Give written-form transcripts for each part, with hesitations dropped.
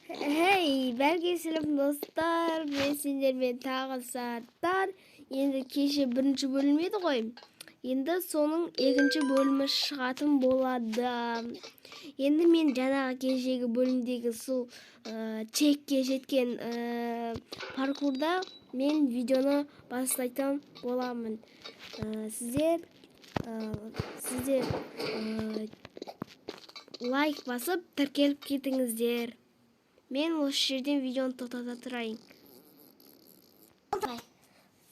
Hey, бәрге сәлем достар. Мен сендермен тағы Сардар. Енді кеше бірінші бөлім еді ғой. Енді соның екінші бөлімі шығатын болады. Енді мен жаңағы кешегі бөлімдегі сол чекке жеткен паркурда мен видеоны бастайтын боламын. Сіздер лайк басып тіркеліп кетіңіздер. Мен осы жерден видеоны тоқтата тұрайын.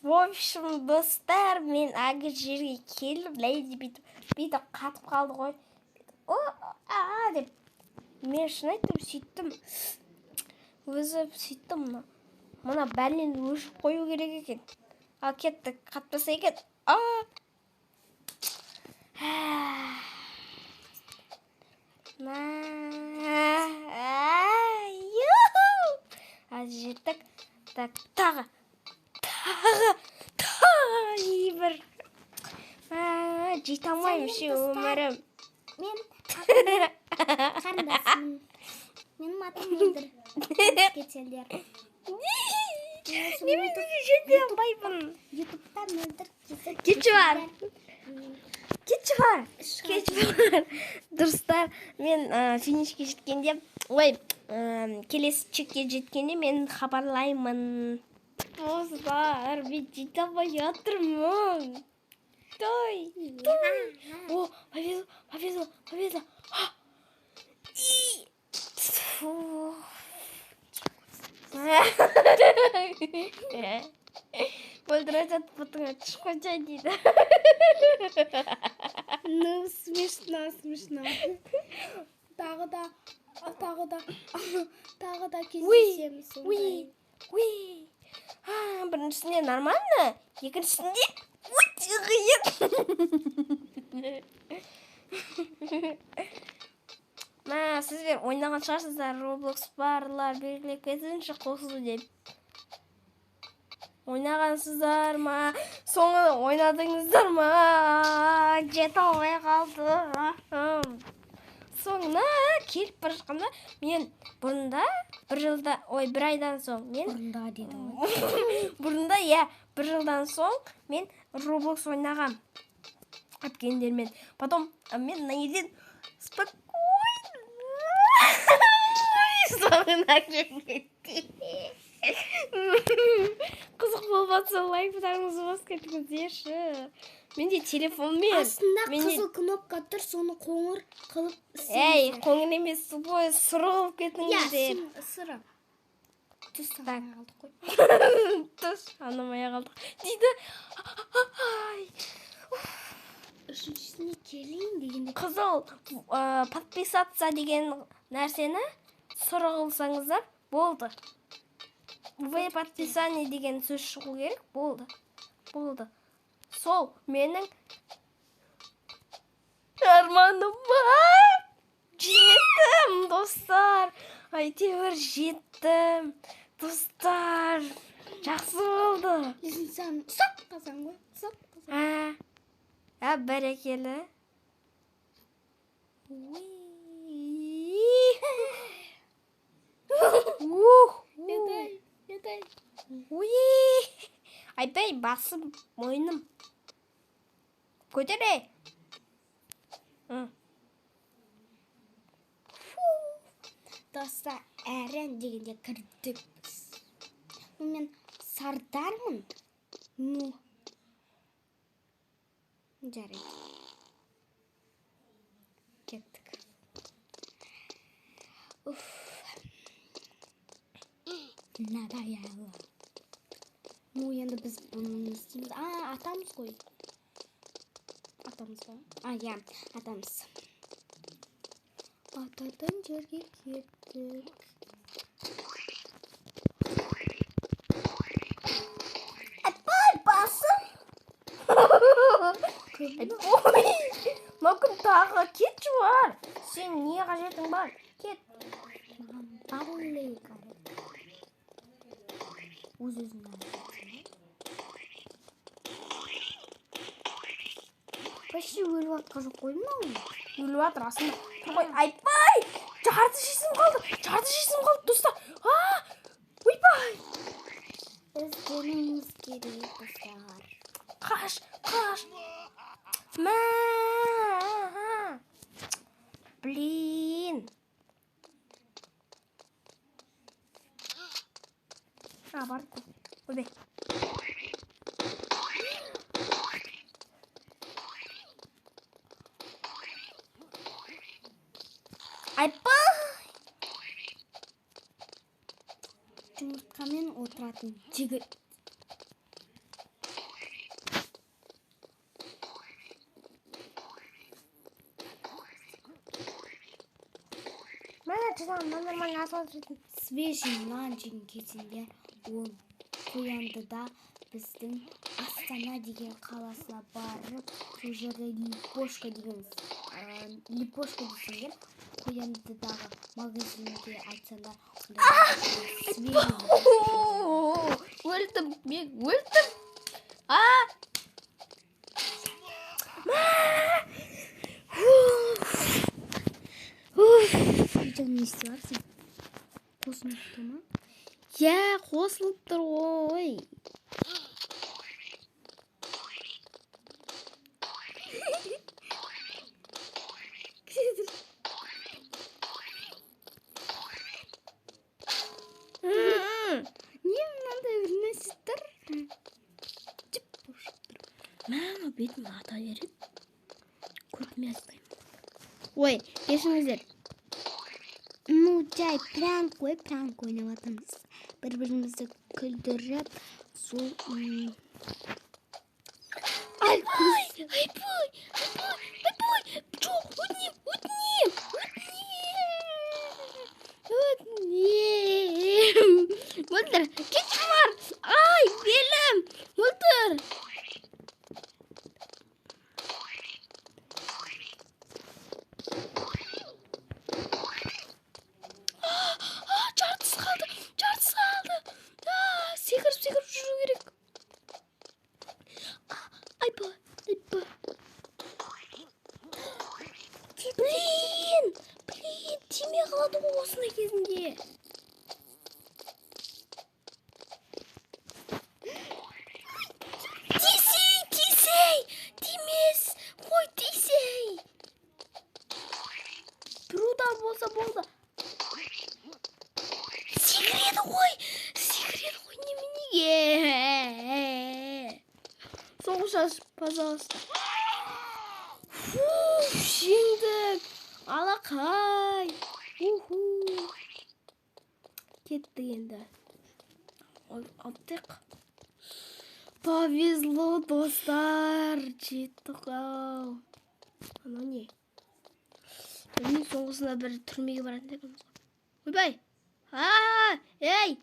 В общем, достар, мен әлгі жерге келіп, ләйді бүйтіп қатып қалды ғой. О, а деп. Мен шын айттым, сөйттім. Өзі сөйттім мына. Мына бәлені өшіп қою керек екен. Ал кеттік, қатпаса екен. А! Жеттік. Так, тағы. Тағы. Тағы бір. Жете алмаймын ше өмірім. Мен қарындасымын. Менің атым Мөлдір. Кетселдер. Немене жете алмаймын. Ютубта Мөлдір кезіп. Кетші бар. Кетші бар. Кетші бар. Достар, мен финишке жеткенде, ой, келесі чекке жеткенде мен хабарлаймын. Достар, мен жете алмай жатырмын. Той, той. О, повезло, повезло, повезло. Фу. Мөлдір айтады, бұтыңа түш қойса дейді. Ну, смешно, смешно. Тағы да, тағы да, тағы да кездесеміз. Уи, уи. Біріншісінде нормально, екіншісінде өте қиын. Мә, сіздер ойнаған шығарсыздар, Roblox барлар белгілеп кетсінші қосылу деп. Ойнағансыздар ма? Соңы ойнадыңыздар ма? Жете алмай қалдым. Соңына келіп бара жатқанда мен бұрында бір жылда, ой, бір айдан соң мен Бұрында деді ғой. Бұрында, иә, бір жылдан соң мен Roblox ойнағам әпкемдермен. Потом мен мына жерден спокойно соңына келгенде. Қызық болып жатса лайк бұтарыңызды басып кетіңіздерші. Менде телефонмен. Астында қызыл кнопка тұр, соны қоңыр қылып Әй, істеңіздер. Қоңыр емес, тупой сұры қылып кетіңіздер. Иә, сыры. Түс танымай қалдық қой. Түс танымай қалдық. Дейді. Үшіншісіне келейін дегенде. Қызыл подписаться деген нәрсені сұры қылсаңыздар болды. Вы подписание деген сөз шығу керек, болды. Болды. Сол менің арманыма жеттім, достар. Әйтеуір жеттім. Достар, жақсы болды. Өзің саған ұсақ қазан ғой, ұсақ қазан. Бәрекелі. Етай, етай. Уи! Айбай, басым, мойным. Көтере. Достар, әрін дегенде кірдік біз. Ну, мен сардармын. Ну. Жарайды. Кеттік. Уф. Надоело. Ну, енді біз бұны не істейміз? А, атамыз ғой. Атамыз ба? А, иә, атамыз. Ататын жерге кеттік. Айбай, басым. Ой, мынау кім тағы? Кетші бар. Сен не қажетің бар? Кет. Маған баллей керек. Өз өзімнен. Почти өліп жатқан жоқ қой мынау. Өліп жатыр, астында. Тұр ғой, айбай! Жарты жизнім қалды. Жарты жизнім қалды, достар. А! Ойбай! Біз келуіміз керек, достар. Қаш, қаш. Мә! Блин. А, бардық қой. Ойбай. Айбай! Жұмыртқамен отыратын жігіт. Мә, жылан, нормально асылып жүретін. Свежий нан жеген кезінде ол қояндыда біздің Астана деген қаласына барып, сол жерде Липошка деген, Липошка десеңдер, Қояндыдағы магазинге айтсаңдар, онда свежий. Өлдім, мен өлдім. А! Мә! Уф. Видеоны не істеп жатырсың? Қосылып тұр ма? Иә, қосылып тұр ғой. Не мынандай бір нәрсе тұр? Жіп болып шығып тұр. Мә, анау бетім ата береді. Көтіме атпаймын. Ой, кешіріңіздер. Ну, жай пранк қой, пранк ойнап жатырмыз. Бір-бірімізді күлдіріп, сол, Ай, ай, айбай, айбай, айбай. Жоқ, өтінем, өтінем, өтінем, өтінем. Мөлдір, кетші бар. Ай, белім, Мөлдір. Жартысы қалды, жартысы қалды. Секіріп, секіріп жүру керек. Айбай, айбай. Блин, блин, тимей қалады ғой осындай кезінде. Тисей, тисей, тимес, қой тисей. Бір удар болса болды. Секіреді ғой, секіреді ғой, неменеге? Соғыс ашып, пожалуйста. Фу, жеңдік. Алақай. Уху. Кеттік енді. Алттық. Повезло, достар. Жеттік ау. Анау не? Білмеймін, соңғысында бір түрмеге баратын екенбіз ғой. Ойбай! А, ей!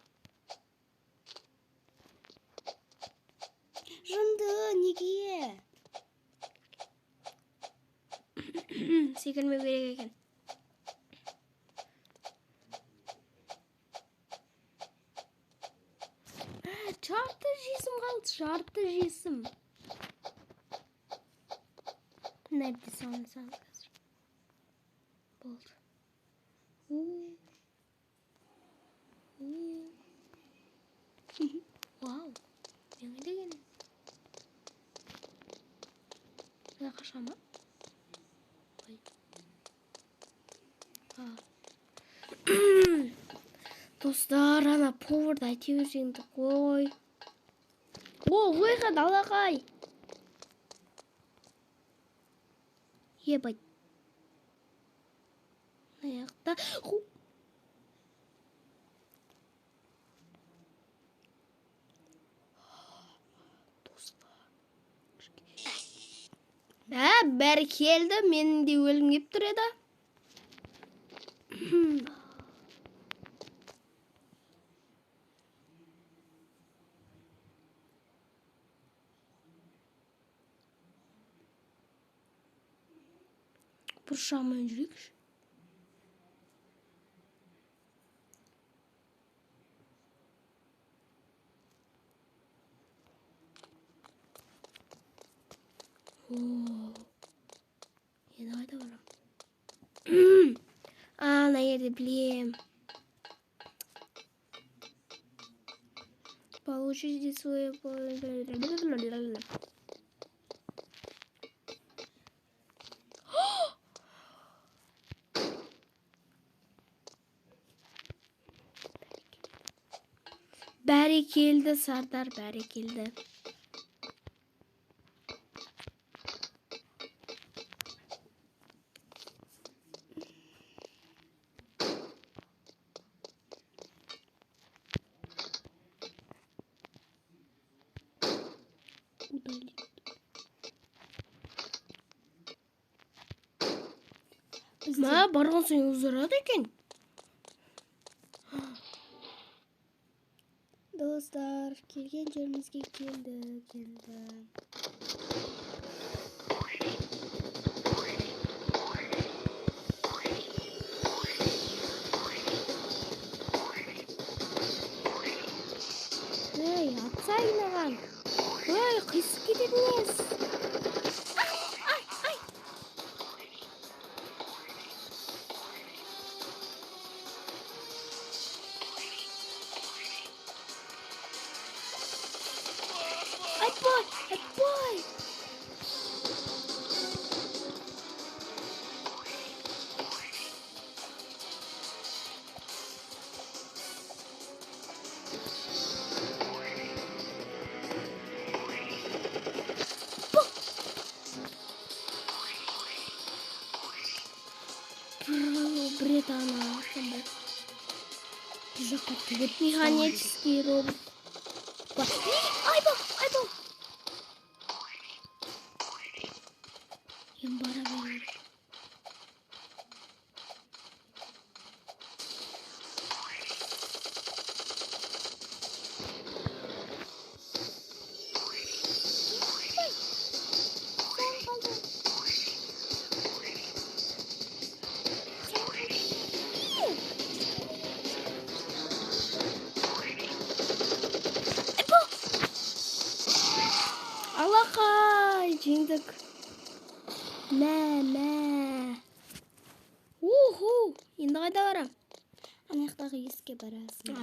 Жынды, неге? Секірмеу керек екен. Жарты жесім қалды, жарты жесім. Нәрде салын салын қазір. Болды. У. Вау. Мен қайда келдім? Мына қаша ма? Ой. А. Достар, ана поварды әйтеуір жеңдік қой. О, выход, алақай. Ебать. Мына жақта. Ху. Достар. Ә, бәрі келді, менің де өлгім келіп тұр еді. Бұршағымен жүрейікші. О, енді қайда барамын? Ана жерді білем. Получите свое... Бәрекелді, Сардар, бәрекелді. Мә, барған сайын ұзарады екен. Достар, келген жерімізге келдік енді. Ей, атсай маған. Ей, қисық кететін ес. Ай, ай. Айбай, айбай. Бір рет ана сондай бір жаққа тігіп механический робот. Айбай, айбай. Енді бара беру керек. Алақай, жеңдік. Мә, мә. Уху, енді қайда барам? Ана жақтағы есікке барасың.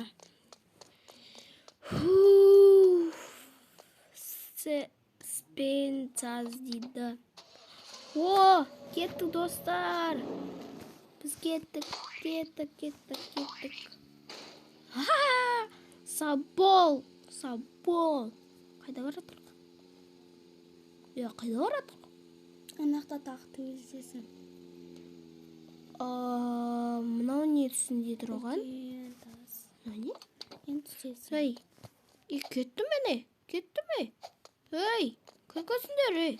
Фу. Спенцаз дейді. О, кеттік, достар. Біз кеттік, кеттік, кеттік, кеттік. Ха-ха! Сабол, сабол. Қайда баратырық? Е, қайда баратырық? Ана жақта тағы төбелесесің. Мынау не түсінде тұрған? Үлкен тас. Мынау не? Енді түсесің. Ей, кетті ме не? Кетті ме? Ей, қайқасыңдар, ей?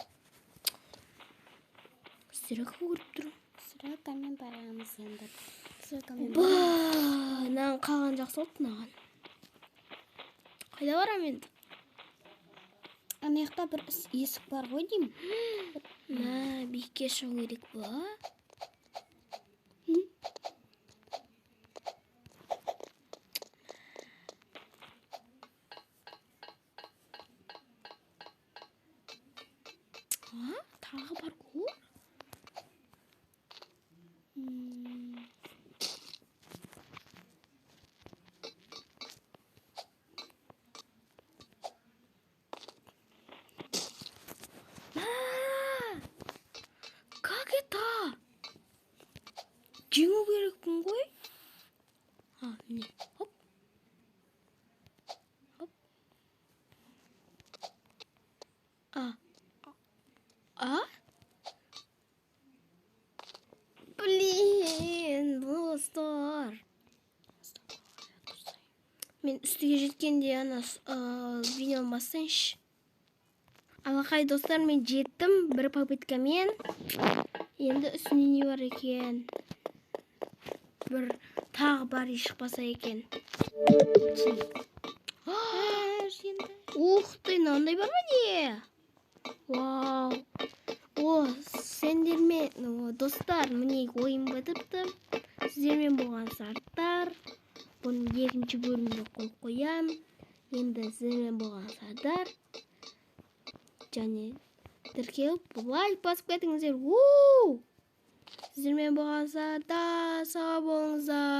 Сірәк көріп тұр. Сірәкамен барамыз енді. Сірәкамен Ба, мынаған қалған жақсы болды мынаған. Қайда барам енді? Ана жақта бір есік бар ғой деймін. Мә, биікке шығу керек па? А, тағы паркур? Как это? Жеңу керекпін ғой? А, міне. Хоп. Хоп. А. А? Блин, достар. Мен үстіге жеткенде ана видеоны бастайыншы. Алақай, достар, мен жеттім бір попыткамен. Енді үстінде не бар екен? Бір тағы бар шықпаса екен. Ух ты, мынандай бар ма не? Вау. О, сендермен, достар, міне ойын бітіпті. Сіздермен болған Сардар. Бұның екінші бөліміне қол қоям. Енді сіздермен болған Сардар. Және тіркеліп, лайк басып кетіңіздер. У! Сіздермен болған да, сау болыңыздар.